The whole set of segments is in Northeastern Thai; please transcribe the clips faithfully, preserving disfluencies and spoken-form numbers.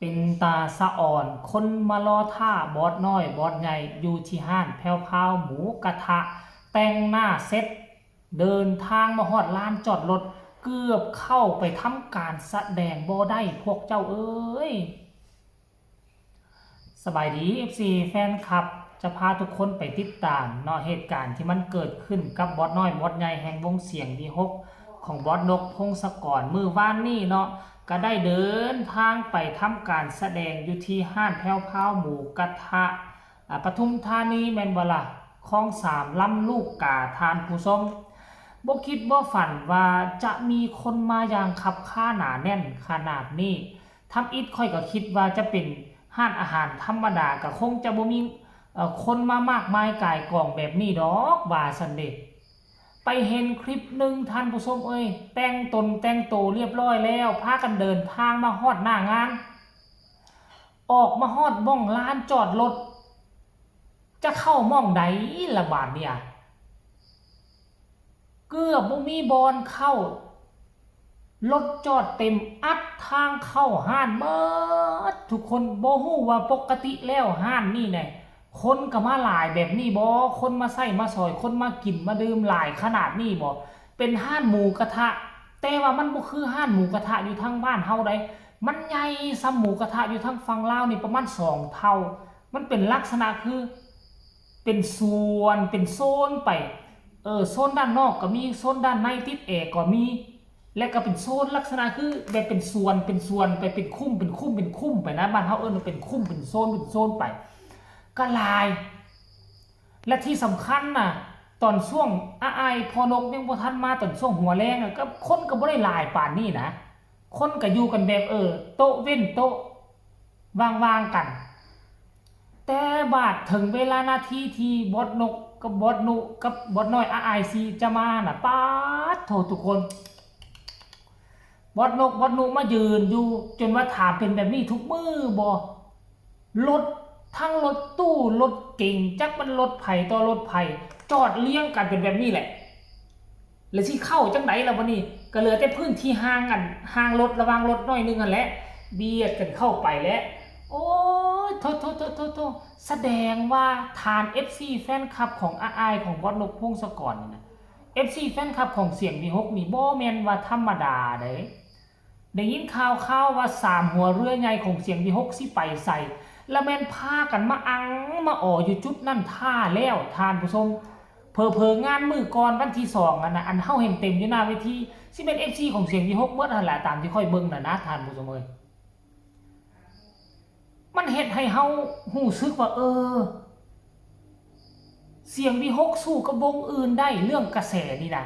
เป็นตาสะอ่อน คนมารอท่าบอสน้อยบอสใหญ่อยู่ที่ฮ้านแผ่วพราวหมูกระทะ แต่งหน้าเสร็จ เดินทางมาฮอดลานจอดรถ เกือบเข้าไปทำการแสดงบ่ได้พวกเจ้าเอ้ย สบายดี เอฟซี แฟนคลับ จะพาทุกคนไปติดตามเนาะ เหตุการณ์ที่มันเกิดขึ้นกับบอสน้อยบอสใหญ่แห่งวงเสียงวีหก ของบอสนก พงศกร มื้อวานนี้เนาะ ก็ได้เดินทางไปทำการแสดงอยู่ที่ฮ้านแผ่วพราวหมูกระทะ อ่า ปทุมธานีแม่นบ่ล่ะ คลองสาม ลำลูกกา ท่านผู้ชม บ่คิดบ่ฝันว่าจะมีคนมาอย่างคับคล้าหนาแน่นขนาดนี้ ทำอิดข้อยก็คิดว่าจะเป็นฮ้านอาหารธรรมดา ก็คงจะบ่มี เอ่อ คนมามากมายก่ายกองแบบนี้ดอก ว่าซั้นเด้ ไปเห็นคลิปหนึ่ง ท่านผู้ชมเอ้ย แต่งตนแต่งโตเรียบร้อยแล้ว พากันเดินทางมาฮอดหน้างาน ออกมาฮอดหม่องลานจอดรถ จะเข้าหม่องใดละบาดเนี่ย เกือบบ่มีบ่อนเข้า รถจอดเต็มอัดทางเข้าฮ้านเบิดทุกคน บ่ฮู้ว่าปกติแล้วฮ้านนี่แหน่ คนก็มาหลายแบบนี้บ่ คนมาใช้มาสอย คนมากินมาดื่มหลายขนาดนี้บ่ เป็นฮ้านหมูกระทะ แต่ว่ามันบ่คือฮ้านหมูกระทะอยู่ทางบ้านเฮาใด มันใหญ่ส่ำหมูกระทะอยู่ทางฝั่งลาวนี่ประมาณสองเท่า มันเป็นลักษณะคือ เป็นส่วน เป็นโซนไป เออ โซนด้านนอกก็มี โซนด้านในติดแอร์ก็มี และก็เป็นโซนลักษณะคือแบบเป็นส่วน เป็นส่วนไป เป็นคุ้ม เป็นคุ้ม เป็นคุ้มไปนะ บ้านเฮาเอิ้นว่าเป็นคุ้ม เป็นโซน เป็นโซนไป ก็หลาย และที่สำคัญน่ะ ตอนช่วงอ้ายพ่อนกยังบ่ทันมา ตอนช่วงหัวแลงน่ะ ก็คนก็บ่ได้หลายปานนี้นะ คนก็อยู่กันแบบ เออ โต๊ะเว้นโต๊ะ ว่างๆกัน แต่บาดถึงเวลานาทีที่บอสนกกับบอสนุกับบอสน้อยอ้ายสิจะมาน่ะ ป๊าดโถทุกคน บอสนกบอสนุมายืนอยู่ จนว่าถามเป็นแบบนี้ทุกมื้อบ่ รถ ทั้งรถตู้ รถเก๋ง จักมันรถไผต่อรถไผ จอดเรียงกันเป็นแบบนี้แหละ แล้วสิเข้าจั่งใดล่ะบัดนี้ ก็เหลือแต่พื้นที่ห่างอัน ห่างรถ ระหว่างรถน้อยหนึ่งหั้นแหละ เบียดกันเข้าไปแหละ โอ้ย โถ โถ โถ โถ โถ แสดงว่าท่าน เอฟซี แฟนคลับของอ้ายของบอสนก พงศกร นี่นะ เอฟซี แฟนคลับของเสียงวีหก นี่บ่แม่นว่าธรรมดาเด้ ได้ยินข่าวๆว่าสามหัวเรือใหญ่ของเสียงวีหก สิไปไส ละแม่นพากันมาอังมาอออยู่จุดนั้นท่าแล้ว ท่านผู้ชม เผลอๆงานมื้อก่อนวันที่สองอันน่ะ อันเฮาเห็นเต็มอยู่หน้าเวที สิเป็น เอฟซี ของเสียงวีหก เบิดหั้นล่ะ ตามที่ข้อยเบิ่งน่ะนะ ท่านผู้ชมเอ้ย มันเฮ็ดให้เฮารู้สึกว่า เออ เสียงวีหก สู้กับวงอื่นได้ เรื่องกระแสนี่นะ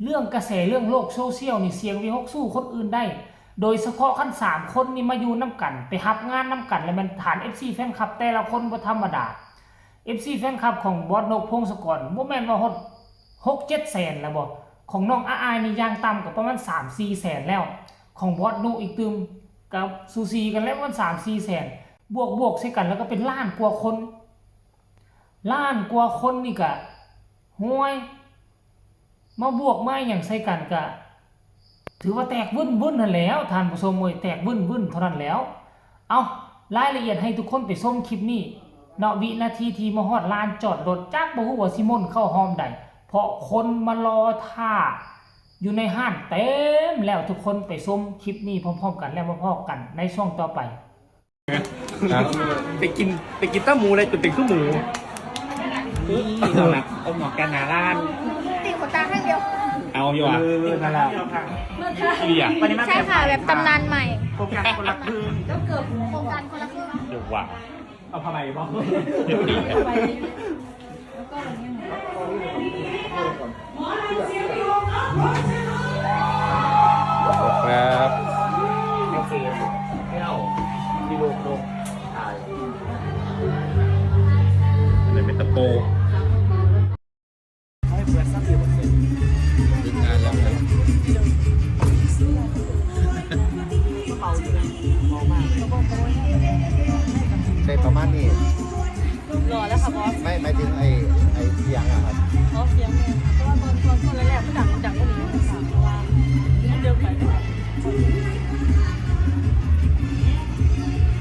เรื่องกระแส เรื่องโลกโซเชียลนี่ เสียงวีหก สู้คนอื่นได้ โดยเฉพาะคันสามคนนี่มาอยู่นำกัน ไปรับงานนำกัน แล้วแม่นฐาน เอฟซี แฟนคลับแต่ละคนบ่ธรรมดา เอฟซี แฟนคลับของบอสนก พงศกร บ่แม่นว่าฮอด หกเจ็ดแสนแล้วบ่ ของน้องอ้ายนี่อย่างต่ำก็ประมาณสามสี่แสนแล้ว ของบอสนุอีกตื่ม ก็สูสีกันแล้วประมาณสามสี่แสน บวกบวกใส่กันแล้วก็เป็นล้านกว่าคน ล้านกว่าคนนี่ก็ ห่วย มาบวกมาหยังใส่กันก็ ถือว่าแตกวึ่นๆหั้นแหล้ว ท่านผู้ชมเอ้ย แตกวึ่นๆเท่านั้นแหล้ว เอ้า รายละเอียดให้ทุกคนไปชมคลิปนี้เนาะ วินาทีที่มาฮอดลานจอดรถ จักบ่ฮู้ว่าสิม่วนเข้าฮอดใด เพราะคนมารอท่าอยู่ในฮ้านเต็มแล้ว ทุกคนไปชมคลิปนี้พร้อมๆกัน แล้วมาพ้อกันในช่วงต่อไป ไปกิน ไปกินตับหมูเลยจนเป็นคือหมู นี่เอาหมวกกันหนาล้าน ตีขนตาข้างเดียว เอาอยู่อ่ะ เออนั่นแหละ อีหลีอ่ะ วันนี้มา ใช่ค่ะ แบบตำนานใหม่ โครงการคนละครึ่ง โครงการคนละครึ่ง เดี๋ยวว่ะ เอาผ้าใบบอก เดี๋ยวตี ครับ อันนี้เป็นตะปู ดึงงานแล้วครับ ได้ประมาณนี้ หล่อแล้วค่ะบอส ไม่ หมายถึงไอ้ ไอ้เสียงอะครับ อ๋อ เสียงเนี่ย เพราะว่าตอน ตอน ตอนแรกๆมันดัง ดังกว่านี้ค่ะ เพราะว่ามันเดินไปไม่ไหว เ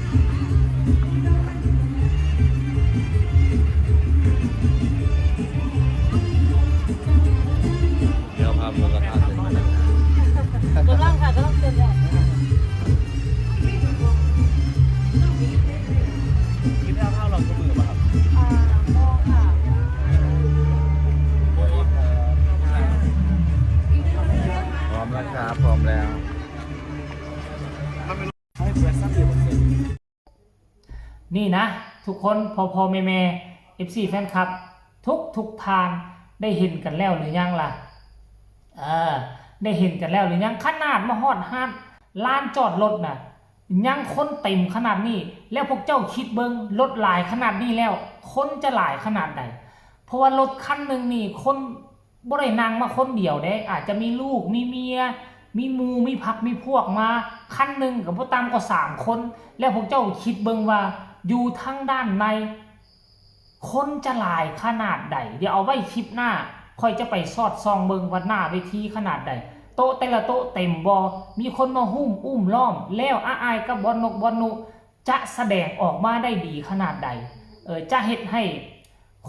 นี่นะ ทุกคน พ่อพ่อแม่แม่ เอฟซี แฟนคลับ ทุกทุกท่าน ได้เห็นกันแล้วหรือยังล่ะ เออ ได้เห็นกันแล้วหรือยัง ขนาดมาฮอดฮานลานจอดรถน่ะ ยังคนเต็มขนาดนี้ แล้วพวกเจ้าคิดเบิ่ง รถหลายขนาดนี้แล้ว คนจะหลายขนาดใด เพราะว่ารถคันหนึ่งนี่คนบ่ได้นั่งมาคนเดียวเด้ อาจจะมีลูก มีเมีย มีหมู่ มีพรรค มีพวกมา คันหนึ่งก็บ่ต่ำกว่าสามคน แล้วพวกเจ้าคิดเบิ่งว่าอยู่ทางด้านใน คนจะหลายขนาดใด เดี๋ยวเอาไว้คลิปหน้า ข้อยจะไปสอดส่องเบิ่งว่าหน้าเวทีขนาดใด โต๊ะแต่ละโต๊ะเต็มบ่ มีคนมาหุ้มอุ้มล้อม แล้วอาอ้ายกับบอสนกบอสนุ จะแสดงออกมาได้ดีขนาดใด เออ จะเฮ็ดให้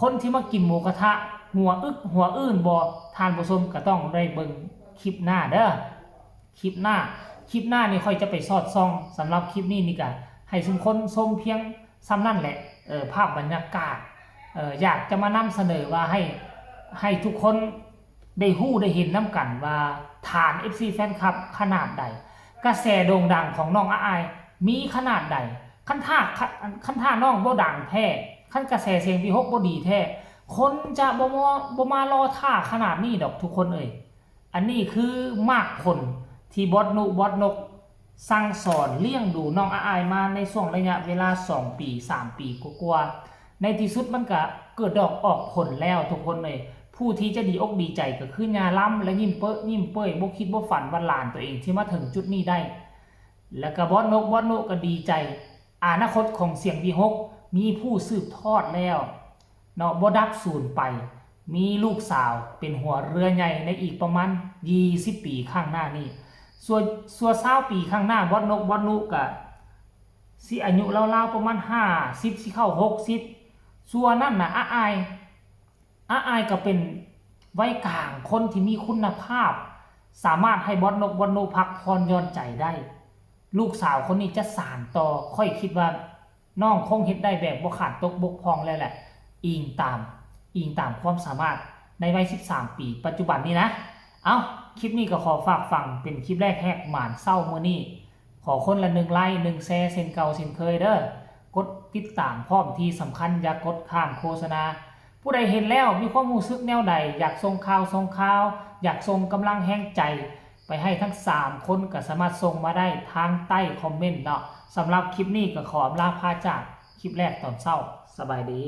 คนที่มากินหมูกระทะ หัวอึกหัวอื้นบ่ ท่านผู้ชมก็ต้องได้เบิ่งคลิปหน้าเด้อ คลิปหน้า คลิปหน้านี่ข้อยจะไปสอดส่อง สำหรับคลิปนี้นี่ก็ให้ซุมคนชมเพียงส่ำนั้นแหละ เออ ภาพบรรยากาศ เออ อยากจะมานำเสนอว่าให้ ให้ทุกคนได้ฮู้ได้เห็นนำกันว่าฐาน เอฟซี แฟนคลับขนาดใด กระแสโด่งดังของน้องอาอ้ายมีขนาดใด คันถ้า คันถ้าน้องบ่ดังแท้ คันกระแสเสียงวีหกบ่ดีแท้ คนจะบ่มา บ่มารอท่าขนาดนี้ดอกทุกคนเอ่ย อันนี้คือหมากผลที่บอสนุ บอสนกสั่งสอนเลี้ยงดูน้องอาอ้ายมาในช่วงระยะเวลาสองปี สามปีกว่าๆ ในที่สุดมันก็เกิดดอกออกผลแล้วทุกคนเอ่ย ผู้ที่จะดีอกดีใจก็คือย่าลำและยิ้มเป๊ะยิ้มเป้ย บ่คิดบ่ฝันว่าหลานตัวเองที่มาถึงจุดนี้ได้ แล้วก็บอสนก บอสนุก็ดีใจ อนาคตของเสียงวีหกมีผู้สืบทอดแล้วเนาะ บ่ดับสูญไป มีลูกสาวเป็นหัวเรือใหญ่ในอีกประมาณยี่สิบปีข้างหน้านี้ ส่วน ส่วนซาวปีข้างหน้า บอสนก บอสนุก็สิอายุราวๆประมาณห้าสิบ สิเข้าหกสิบ ส่วนนั่นน่ะ อาอ้าย อาอ้ายก็เป็นวัยกลาง คนที่มีคุณภาพ สามารถให้บอสนก บอสนุพักผ่อนหย่อนใจได้ ลูกสาวคนนี้จะสานต่อ ข้อยคิดว่าน้องคงเฮ็ดได้แบบบ่ขาดตกบกพร่องแล้วแหละ อิงตาม อิงตามความสามารถในวัยสิบสามปีปัจจุบันนี้นะ เอ้า คลิปนี้ก็ขอฝากฟังเป็นคลิปแรกแหกหมานเช้ามื้อนี้ ขอคนละหนึ่งไลค์ หนึ่งแชร์ เช่นเก่าเช่นเคยเด้อ กดติดตามพร้อม ที่สำคัญอย่ากดข้ามโฆษณา ผู้ใดเห็นแล้วมีความรู้สึกแนวใด อยากส่งข่าวส่งข่าว อยากส่งกำลังแฮงใจ ไปให้ทั้งสามคนก็สามารถส่งมาได้ทางใต้คอมเมนต์เนาะ สำหรับคลิปนี้ก็ขออำลาพาจากคลิปแรกตอนเช้า สบายดี